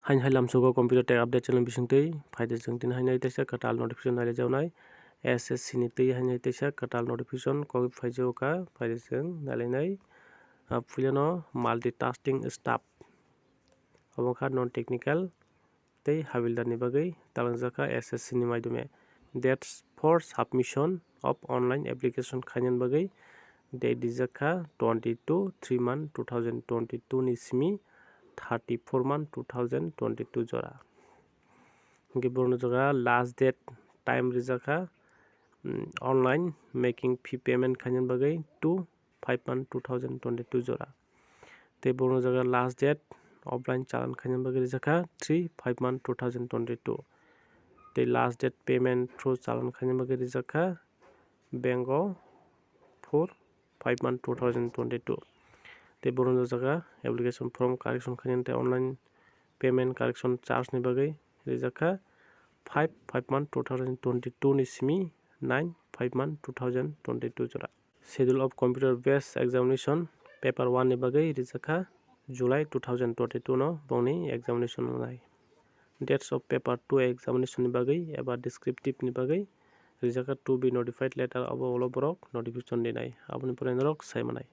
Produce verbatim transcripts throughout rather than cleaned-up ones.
Haini hai lamsugo computer tech update channel bisingtwi phaidi chwng tini haini teisa kwtal notification nailaijak nai. S S C ni twi haini teisa kwtal notification kok phaijago kha, phaidi chwng nailainai. Ah, puilano multitasking staff, obo kha non technical tei habildar ni bagwi talangjak kha S S C ni maidome. Dates for submission of online application khainani bagwi date rijak kha twenty two three month two thousand twenty two ni simi thirty four month two thousand twenty two jora. Hingke borokno jaga last date time rijak kha, mm, online making fee payment khainani bagwi two five month two thousand twenty two jora. Tei borokno jaga last date offline challan khainani bagwi rijak kha three five month two thousand twenty two. Tei last date payment through challan khainani bagwi rijak kha bank o four five month two thousand twenty two. Tei borokno jaga application form correction khainani tei online payment correction charge ni bagwi rijak kha five five month two thousand twenty two ni simi nine five month two thousand twenty two jora. Schedule of computer based examination paper one ni bagwi rijak kha July two thousand twenty two no bongni examination wngnai. Dates of paper two examination ni bagwi eba descriptive ni bagwi rijak kha to be notified letter, obo ulo borok notification rinai, aboni pore norok sai manai.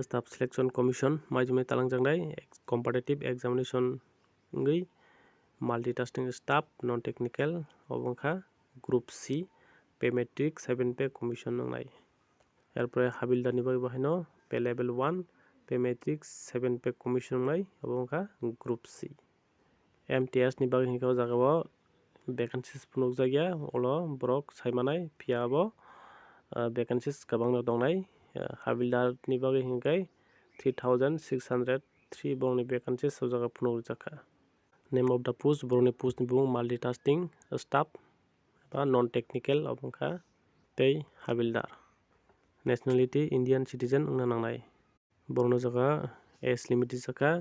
Staff Selection Commission maijumai talangjaknai ex-, competitive examination wngwi multitasking staff non technical, obo wngkha Group C, pay matrix seven pay commission wngnai. Erpore habildar ni bagwi bo haino pay level one, pay matrix seven pay commission wngnai, obo wngkha Group C. M T S ni bagwi hinkhe o jaga o vacancies phunukjak ya, ulo borok sai manai, phiya bo, ah, vacancies kwbangno tongnai. Ah, habildar ni bagwi hinkhe three thousand six hundred three borokni vacancies o jaga phunukjak kha. Name of the post, borokni post ni bumung multitasking staff ba non technical, obo wngkha tei habildar. Nationality Indian citizen wngna nangnai. Borokno jaga age limit rijak kha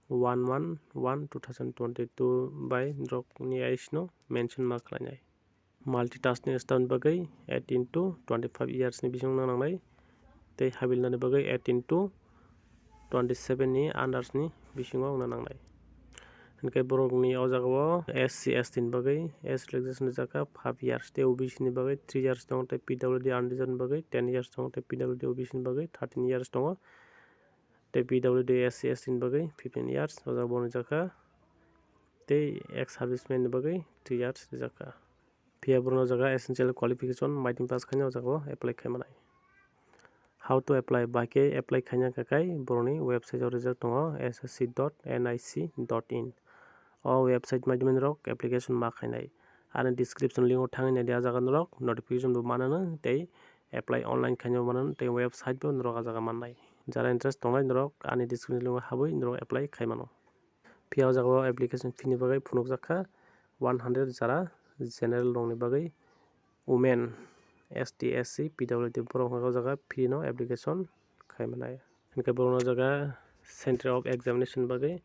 one one one two thousand twenty two bai norokni age no mention ma khlainai. Multitasking staff ni bagwi eighteen to twenty five years ni bisingo wngna nangnai, tei habildar ni bagwi eighteen to twenty seven ni under ni bisingo wngna nangnai. Hinkhe borokni o jaga o S C S T ni bagwi age relaxation rijak kha five years, tei O B C ni bagwi three years tongo, tei P W D unreserved ni bagwi ten years tongo, tei P W D O B C ni bagwi thirteen years tongo, tei P W D S C S T ni bagwi fifteen years o jaga bo rijak kha, tei ex serviceman ni bagwi three years rijak kha. Phiya borokno o jaga essential qualification maitri pass khaina o jaga o apply khai manai. How to apply? Bai khe apply khaina khe kai borokni website o rijak tongo S S C dot N I C dot in. O website maidumai norok application ma khainai. Ani description link o thangwi naidi, a jaga norok notification bo manano tei apply online khaina bo manano tei website bo norok a jaga mannai. Jara interest tongnai norok ani description link o habwi norok apply khai mano. Phiya o jaga o application fee ni bagwi phunukjak kha one hundred, jara general rokni bagwi, women, S T, S C, P W D borok hwnka o jaga free no application khai manai. Hinkhe borokno o jaga center of examination bagwi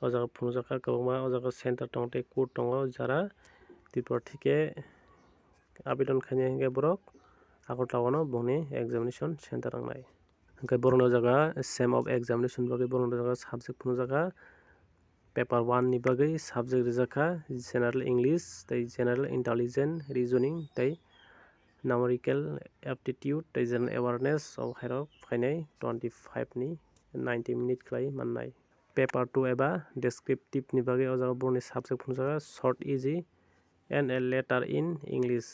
o jaga phunukjak kha kwbangma, o jaga center tongo tei code tongo, jara Tripura thike abidon khainai hinkhe borok Agartala o no bongni examination center wngnai. Hinkhe borokno o jaga sem of examination bagwi borokno o jaga subject phunukjak kha. Paper one ni bagwi subject rijak kha General English tei General Intelligence, Reasoning tei Numerical Aptitude tei General Awareness o hairok phainai twenty five ni ninety minute khlai mannai. Paper two eba descriptive ni bagwi o jaga borokni subject phunukjak kha short, easy and a letter in English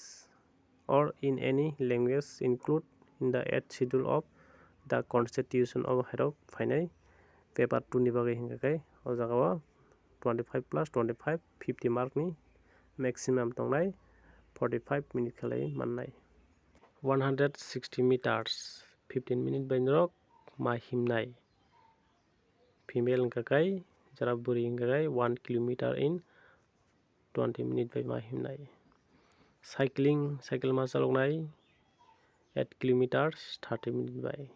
or in any language include in the eighth schedule of the constitution of hairok phainai. Paper two ni bagwi hinkha khe o jaga o twenty five plus twenty five, fifty mark ni maximum tongnai, forty five minute khlai mannai. One hundred sixty meters, fifteen minute bai norok ma himnai. Female hinkha khe, jara bwrwi hinkha khe one kilometer in twenty minute bai ma himnai. Cycling, cycle ma chaloknai eight kilometers thirty minute bai.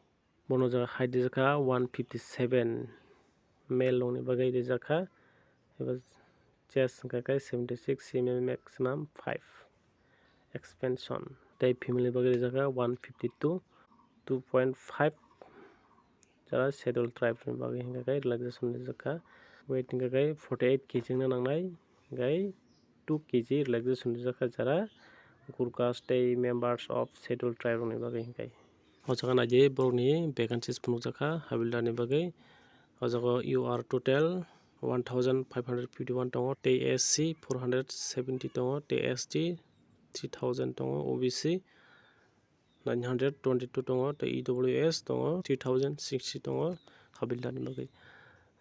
Bono jaga height rijak kha one fifty seven, male rokni bagwi rijak kha. Eba chest hinkha khe seventy six centimeter, maximum five. Expansion tei female ni bagwi rijak kha one fifty two, two point five. Jara schedule tribe ni bagwi hinkha khe relaxation rijak kha. Weight hingkha khe forty eight kg wngna nangnai, hingkha two kg relaxation rijak kha jara Gurkhas tei members of Scheduled Tribe rokni bagwi hingkha. O jaga naidi borokni vacancies phunukjak kha habildarni bagwi. O jaga U R total one thousand five hundred fifty one tongo, tei S C four hundred seventy tongo, tei S T three thousand tongo, O B C nine hundred twenty two tongo, tei E W S tongo three thousand sixty tongo habildarni bagwi.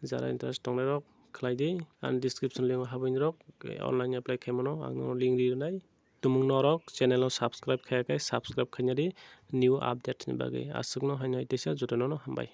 Jara interest tongnai rok khlai di, ani description link o habwi rok online apply khaimano ang nono link ri rwnai. Tumung norok channel o subscribe khaya khe subscribe khaina di new update ni bagwi. Aswkno haino hai teisa jotono no hambai.